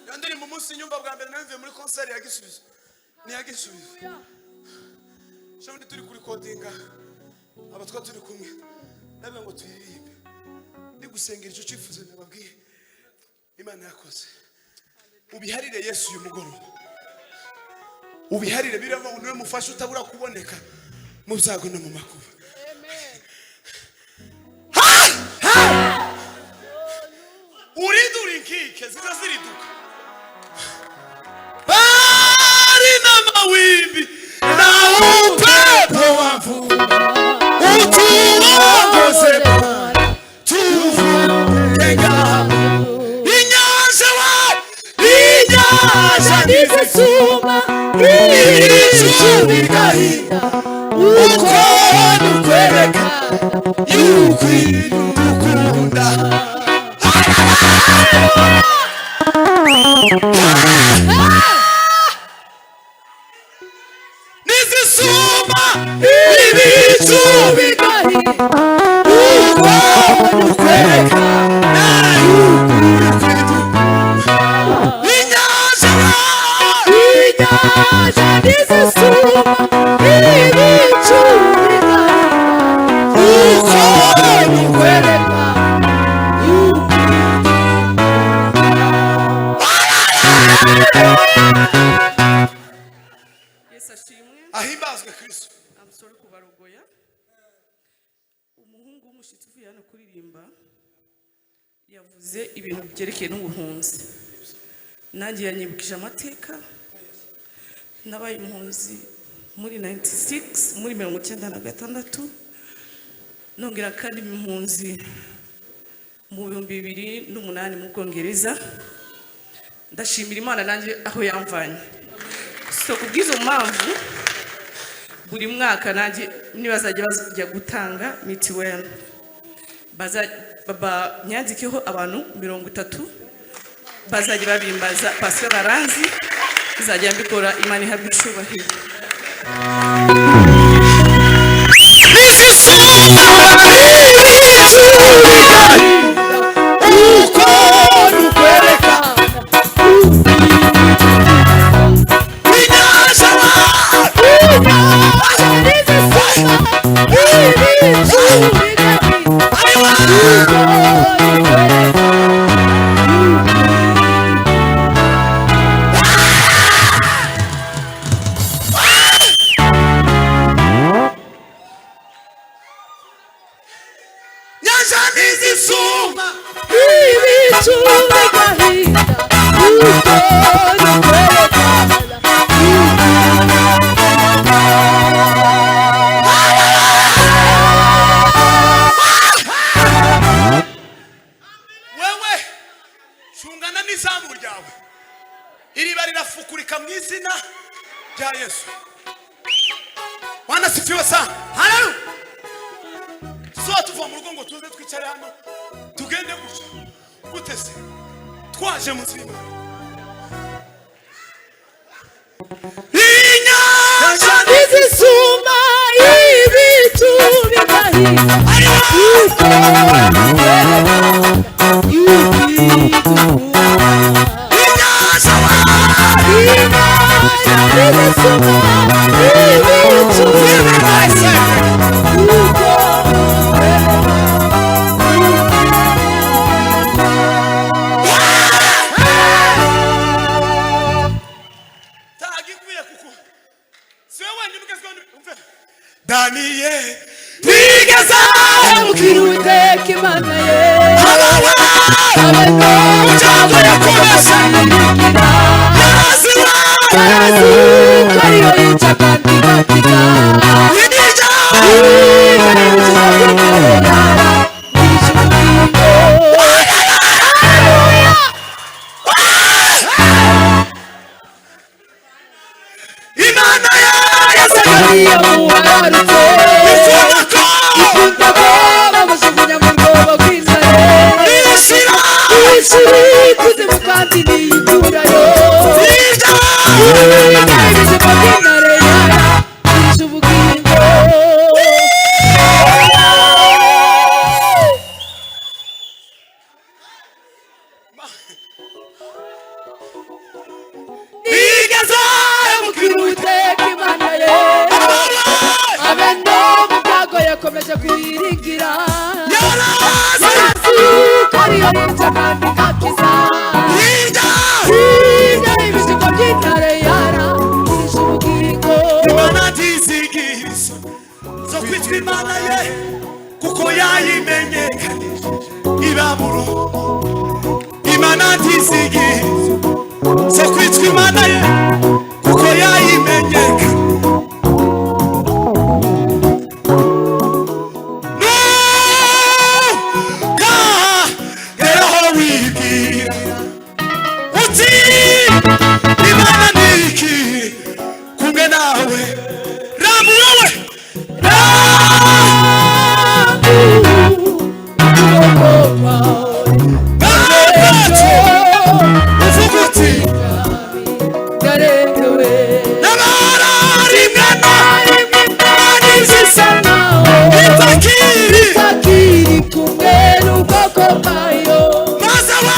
B: Iyo ndirimbo umunsi nyumva bwa mbere nabivuye muri concert ya Gisubizo, ni iya Gisubizo. Ejo turi kurikodinga, abatwa turi kumwe, ndavuga ngo tuyiririmbe ndi gusengera icyo cyifuzo nababwiye. Imana yakoze. Ubiharire Yesu uyu mugoroba, ubiharire. Birava ngo niwe mufasha utabura kuboneka mu byago no mu makuba. Ha! Ha! Uridura inkike ziza ziriduka. Bari n'amawimbi na upepo wa mvua, utuongoze Bwana tuvuke ng'ambo. Inyanja wa inyanja
D: Ntizisuma
C: ibicu bigahinda, uko nukwereka yuko idukunda.
B: Nizisuma
C: ibicu
D: bigahinda,
C: uko nukwereka yuko idukunda.
B: Inyanja wa
D: inyanja ntizisuma ibicu bigahinda.
H: Kuririmba yavuze ibintu byerekeye n'ubuhunzi, nanjye yanyibukije amateka. Nabaye impunzi muri 96, muri 96, nongera kandi impunzi mu 2008 mu Bwongereza. Ndashimira Imana nanjye aho yamvanye. So kubw'izo mpamvu, buri mwaka nanjye nibazajya bajya gutanga mitiweli, nyandikeho abantu 30, bazajya babimbaza. Pastor baranzi, nzajya mbikora. Imana ihabwa icubahiro.
C: N'izisumba ibicu bigahinda, uko nukwerekana inyanja.
D: Inyanja n'izisumba ibicu bigahinda, uko nukwerekana.
B: Nyanja n'izisumba
D: Ibicu bigahinda, uko nukwerekana.
B: Wewe shungana n'izamu ryawe, iriba rirafukurika mu izina rya Yesu. Bwana sifiwe sana, haleluya. Tuzoba tuva mu rugo ngo tuze twicare hano, tugende gutya gute se twaje mu nzu y'Imana? Inyanja
D: N'izisumba ibicu bigahinda, uko nukwerekana yukwidukura.
B: Inyanja.
D: Inyanja n'izisumba ibicu bigahinda, uko nukwerekana.
B: Tagikwiye kuko si wowe wenyine ugezweho. Umve, Daniyeli ntigeze
D: Ahemukira Uwiteka Imana ye,
B: abawe
D: abe
B: ujambo yakoresha
D: yiringira.
B: Yaraziwe.
D: Arazi ko ariyo yica kandi igakiza.
B: Hirya.
D: Yiga ibiciro by'intare, yica ubugingo.
B: Imana ya
D: Zakariya muhararutse,
B: ikunda ko
D: ikunda ko bamujugunya mu rwobo rw'intare.
B: Ishira.
D: Ishira ikuzimu kandi ntiyikurayo.
B: Hirya.
D: Yiga ibijumba by'intare, yica ubugingo.
B: Ntigeze
D: Ahemukira Uwiteka Imana ye, abe no mu byago yakomeje kuyiringira.
B: Yarazi.
D: Yarazi ko ariyo yica kandi igakiza.
B: Hirya.
D: Hirya y'ibijumba by'intare, yarahishe ubugingo.
B: Imana ntizigiza zo kwitwa Imana ye, kuko yayimenyekanije ibaburo. Imana ntizigiza zo kwitwa Imana ye, kuko yayimenyekanye. Nugeraho wibwira uti Imana ni iki kumwe nawe, rambura we.
D: Ukuboko kwawe
B: Gatatu uvuga uti
D: ndarengewe.
B: Nabara rimwe na
D: Isa nawe
B: itakiri
D: itakiri kumwe n'ubwoko bwayo.
B: Maze we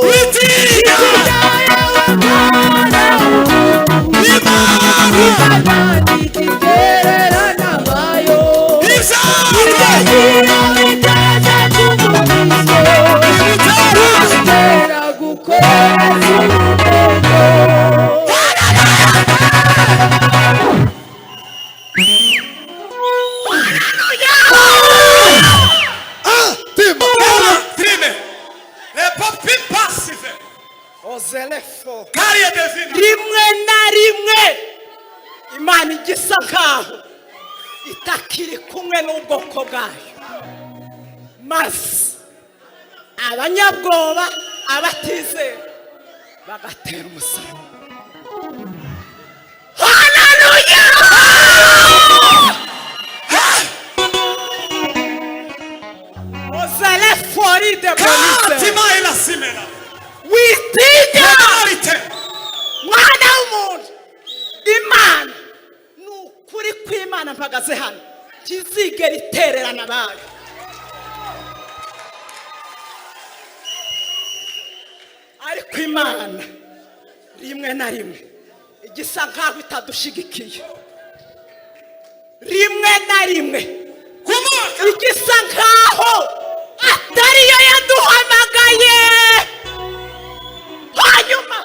B: witinya Imana ibyago.
D: Gukora.
I: Igisa nkaho itakiri kumwe n'ubwoko bwayo, maze abanyabwoba, abatizera bagatera umusaraba. Haleluya! Ozele fori de bonise.
F: Katima elasimena.
I: Witinya,
F: Arite.
I: mwana w'umuntu. Imana ni ukuri kw'Imana, mpagaze hano, ntizigera itererana abayo. Ariko Imana rimwe na rimwe igisa nkaho itadushigikiye, rimwe na rimwe igisa nkaho atariyo yaduhamagaye, hanyuma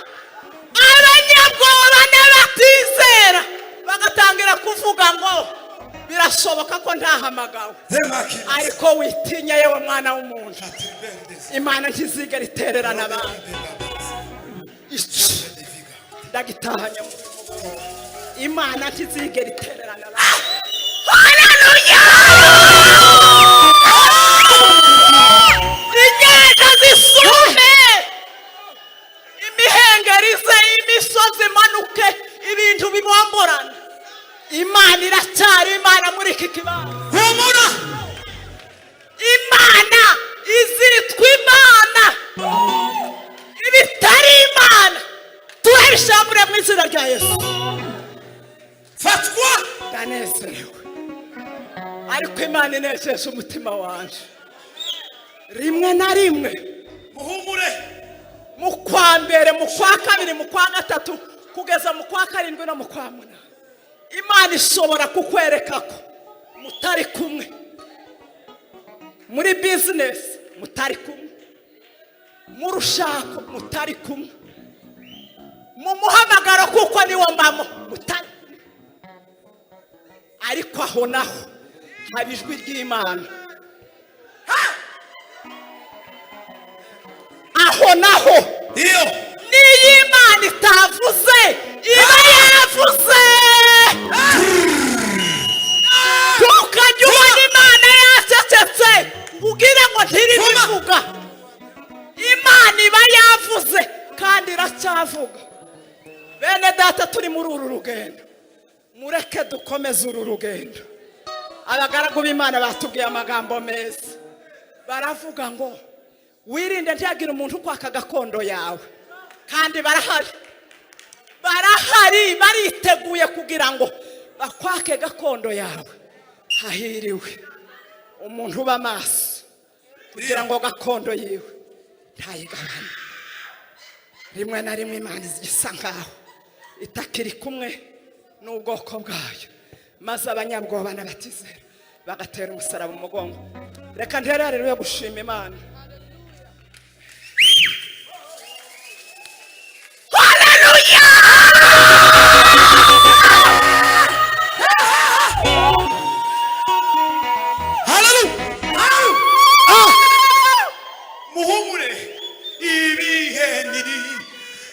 I: abanyabwoba n'abatizera bagatangira kuvuga ngo birashoboka ko ntahamagawe. Ariko witinya, yewe mwana w'umuntu, Imana ntizigera itererana abantu. Iki ndagitahanye mu mugoroba. Imana ntizigera itererana abantu. Haleluya! Inyanja zisume, imihengeri ize, imisozi imanuke, ibintu bibomborana, Imana iracyari Imana muri iki kibanza.
F: Humura.
I: Imana izitwa Imana, ibitari Imana turabishambure mu izina rya Yesu.
F: Fatwa.
I: Ndanezerewe, ariko Imana inejeje umutima wanje. Rimwe na rimwe,
F: Muhumure.
I: mu kwa mbere, mu kwa kabiri, mu kwa gatatu, kugeza mu kwa karindwi no mu kwa munani, Imana ishobora kukwereka ko mutari kumwe muri bizinesi, mutari kumwe mu rushako, mutari kumwe mu muhamagaro, kuko niwo mbamo, mutari kumwe. Ariko aho naho haba ijwi ry'Imana, aho naho
F: Iyo.
I: niyo Imana itavuze iba yavuze. Ntukajya ubona Imana yacecetse ngo ugire ngo ntiribivuga. Imana iba yavuze kandi iracyavuga. Bene data, turi muri uru rugendo, mureke dukomeze uru rugendo. Abagaragu b'Imana batubwiye amagambo meza, baravuga ngo wirinde ntihagire umuntu ukwaka gakondo yawe. Kandi barahari, barahari, bariteguye kugira ngo bakwake gakondo yawe. Hahiriwe umuntu uba amaso kugira ngo gakondo yiwe ntayigabane. Rimwe na rimwe Imana isa nkaho itakiri kumwe n'ubwoko bwayo, maze abanyabwoba n'abatizera bagatera umusaraba umugongo. Reka nterere yo gushima Imana. Haleluya!
F: Haleluya. Muhumure. Ibihe ni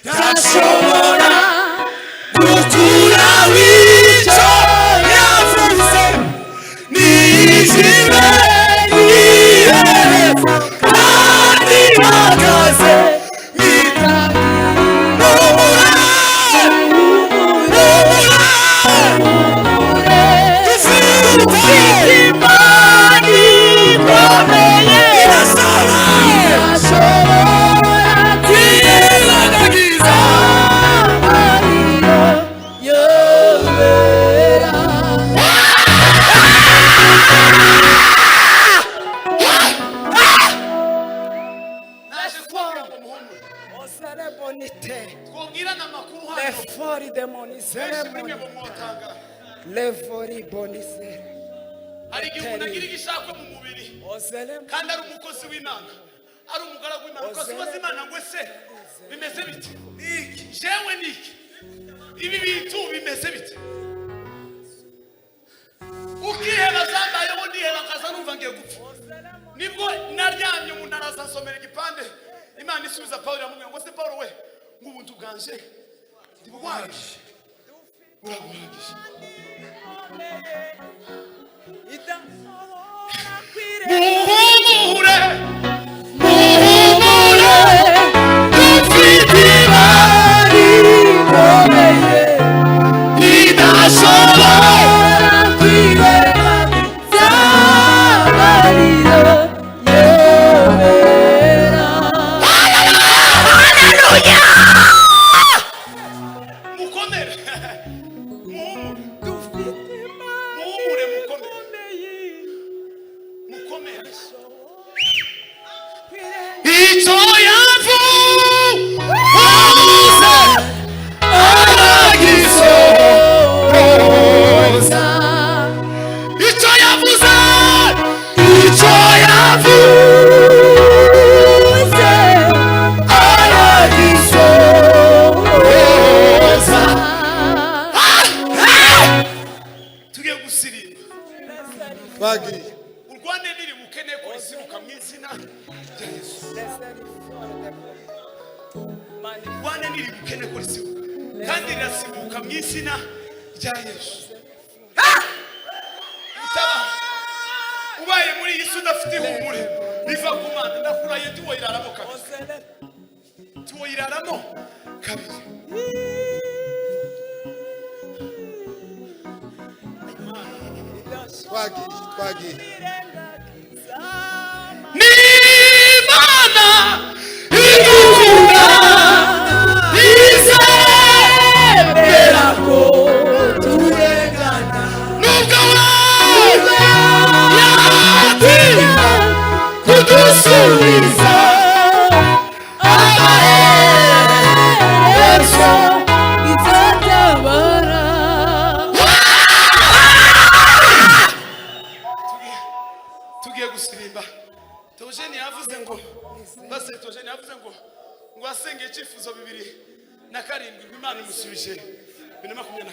C: Ntashobora gukura icyo yavuze, nijime ihereza kandi ihagaze. Humura, humura, dufite
I: Imana ikomeye.
C: Irashobora kwirengagiza.
F: Naje kubabwira ngo muhumure.
I: Ozere bonite.
F: Twabwirana amakuru
I: Le
F: hano.
I: fori demonizere.
F: Benshi muri mwe mumwotanga.
I: Le vori bonizere.
F: Hari igihe umuntu agira igishakwe mu mubiri
I: Ozere.
F: kandi ari umukozi w'Imana, ari umugaragu w'Imana, ukasubaza Imana ngo ese bimeze bite? Niki jewe, niki ibi bintu bimeze bite? Ukiheba, zambayeho ndiheba, nkaza numva ngiye gupfa. Nibwo naryamye, umuntu araza ansomera igipande. Imana isubiza Pawulo, iramubwira ngo se Pawulo we, ngo ubuntu bwanje ntibuguhagije, buraguhagije. Muhumure, muhumure, dufite Imana
D: ikomeye
F: idashobora
D: kwirengagiza amarira yobera.
F: Mukomere, muhumure,
D: Dufite Imana
F: muhumure, mukomere,
D: ikomeye
F: mukomere. Icyo yavuze aragisohoza. Icyo yavuze, icyo yavuze aragisohoza. Tugiye gusirimba.
E: Bagiye.
F: Urwane niri bukene ko isiruka mu izina rya Yesu. Urwane niri bukene ko risibuka kandi rirasibuka mu izina rya Yesu. Ah! Utaba ubaye muri iyi si udafite ihumure riva ku Mana, ndakurahiye ntiwoyiraramo kabiri, ntiwoyiraramo kabiri.
E: Twagiye, twagiye.
F: N'Imana idukunda izemera
D: ko turengana
F: nubwo we yatinda kudusubiza
D: amaherezo izatabara.
F: Tugiye gusirimba. Teogene yavuze ngo, base Teogene yavuze ngo asenge icyifuzo 2007, ngo Imana imusubije 2022.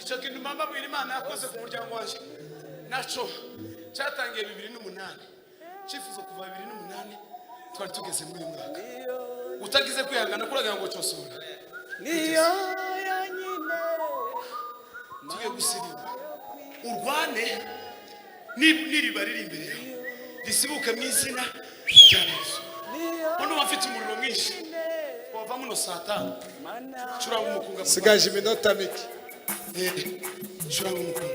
F: Icyo kintu mama abwira Imana yakoze ku muryango wanjye naco cyatangiye 2008. Icyifuzo kuva 2008 twari tugeze muri uyu mwaka, utagize kwihangana kuragira ngo cyosora.
D: Niyo yonyine.
F: Tugiye gusirimba, urwane n'iriba riri imbere yawe risibuke mu izina rya Yesu. Hano bafite umuriro mwinshi, wava muno saa tanu. Curanga umukunga.
E: Sigaje iminota mike.
F: Curanga umukunga.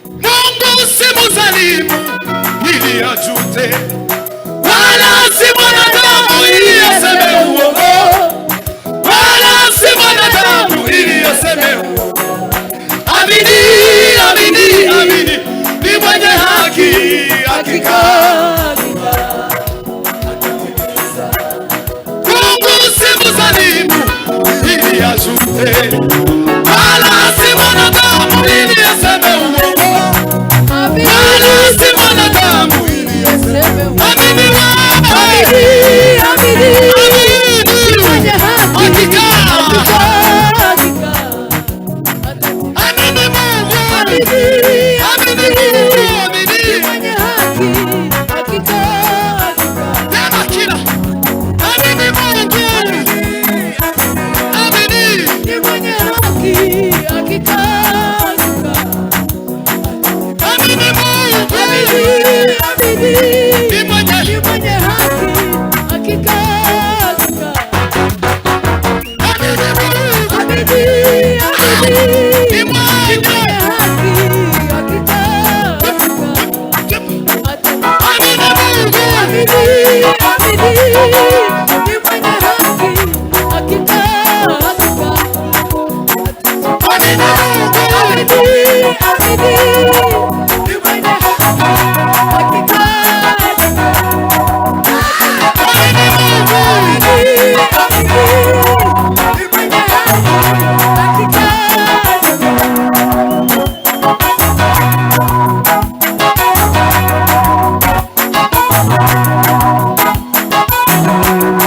F: Mungu si mzalimu ili ajute, wala si mwanadamu ili aseme uongo, wala si mwanadamu ili aseme uongo. Amini, amini, amini, ni mwenye haki hakika. Mungu si mzalimu ili ajute, wala si mwanadamu ili aseme uongo, wala si mwanadamu ili aseme. Amini wewe,
D: Amini,
F: amini,
D: mwenye haki
F: hakika.
D: Hakika.
F: Amini Mungu,
D: Amini,
F: amini Mungu, amini.
D: mwenye haki hakika, hakika.
F: Tena kila. Amini Mungu, amini.
D: Ni mwenye haki hakika, hakika.
F: Amini Mungu,
D: Amini, amini,
F: ni mwenye
D: ni mwenye haki hakika, hakika.
F: Amini Mungu,
D: Amini, amini,
F: ni mwenye
D: mwenye haki hakika, hakika.
F: Amini Mungu,
D: Amini, amini, ni mwenye haki hakika, hakika.
F: amini Mungu,
D: Amini, amini, ni mwenye haki hakika, hakika.
F: amini Mungu.
D: Amini, amini, ni mwenye haki hakika, hakika.
F: Amini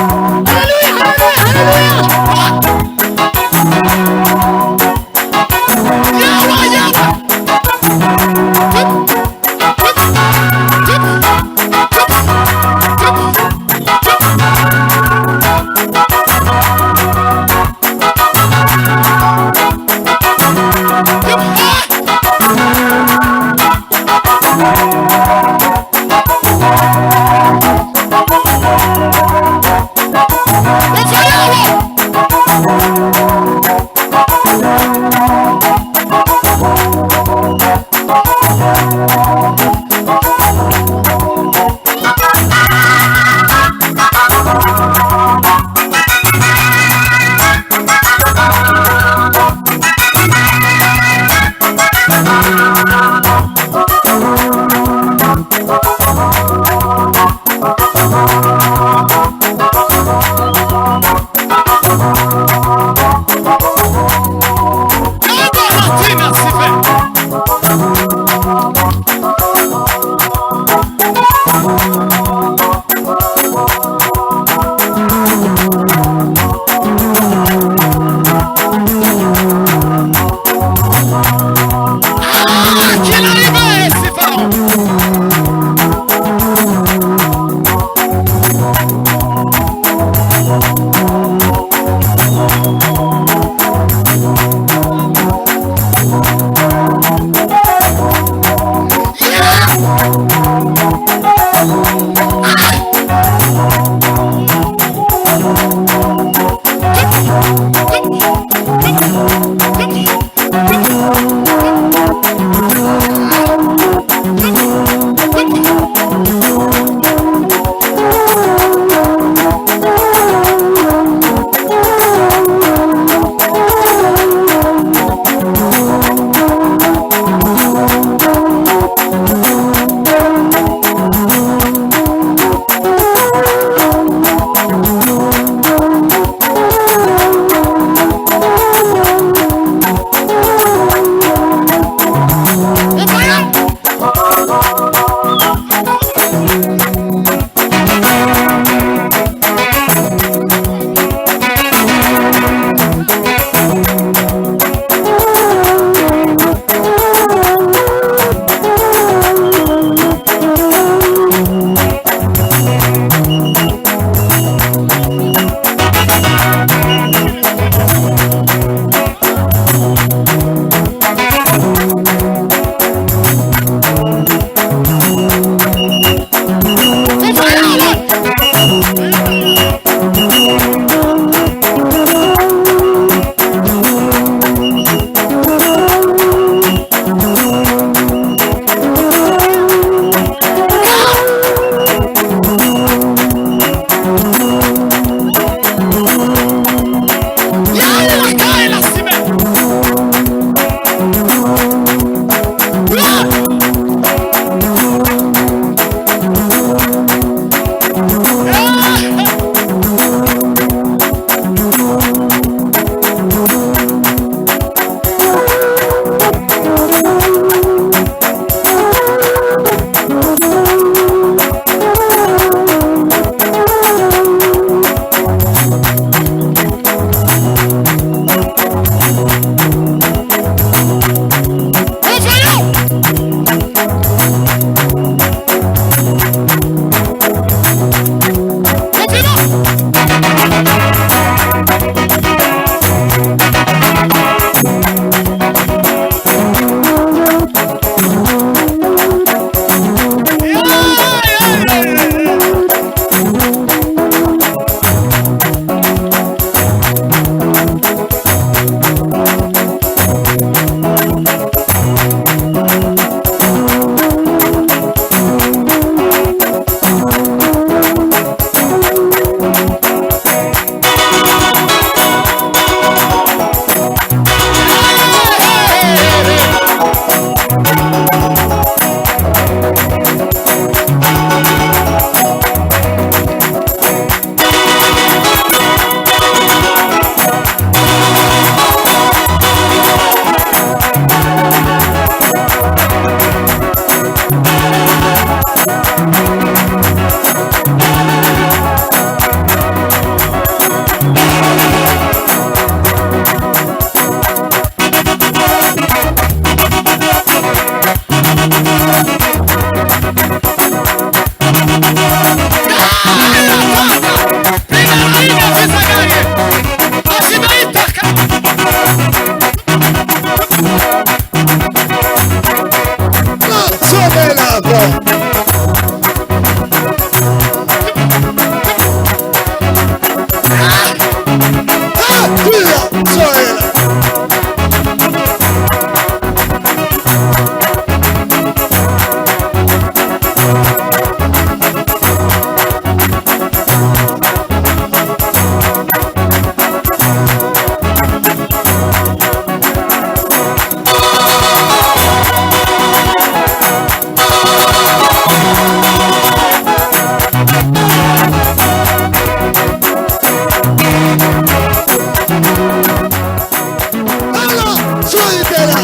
E: Alors, soyez là.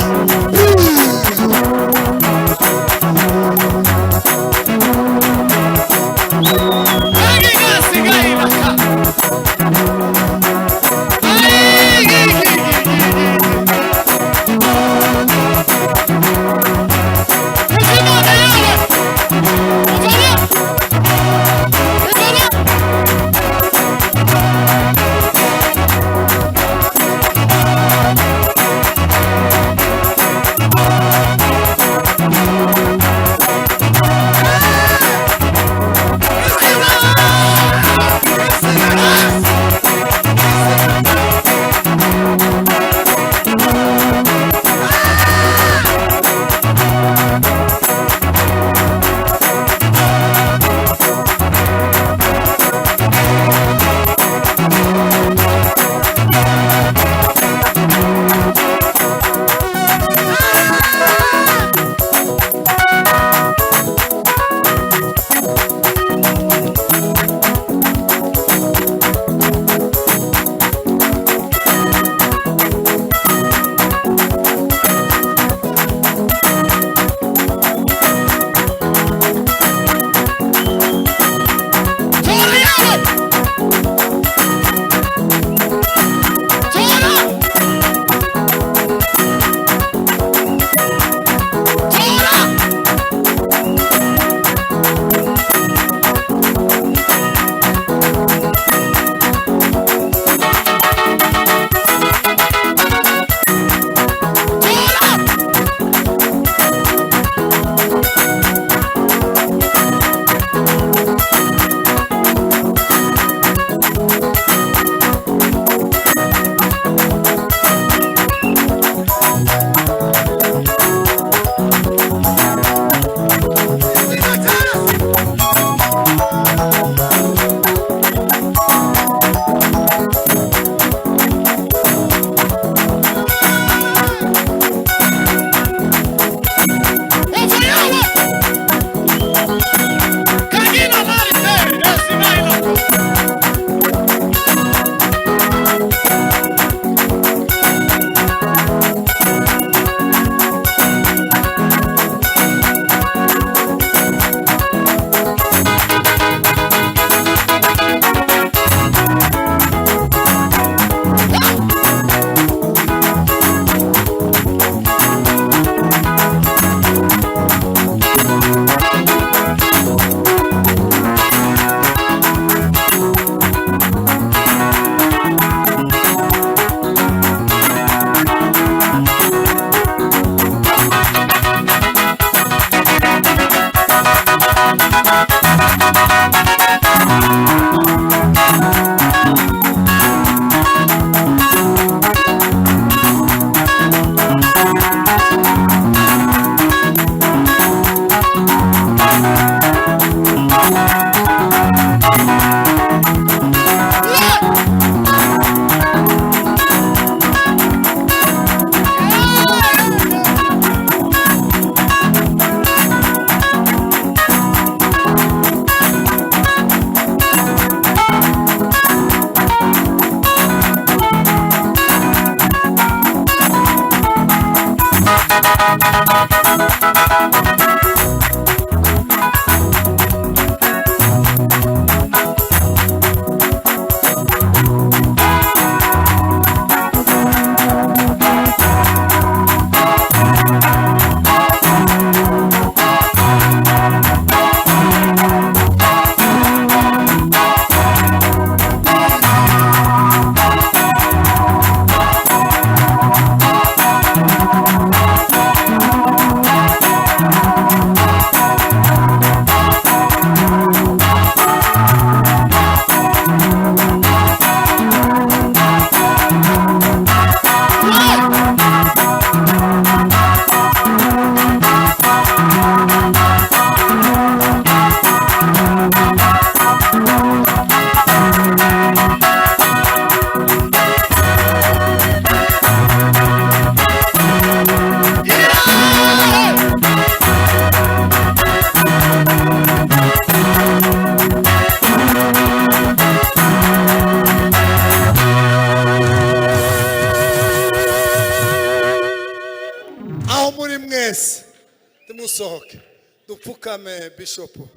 E: Ntimusohoke, dupfukame, bishopu.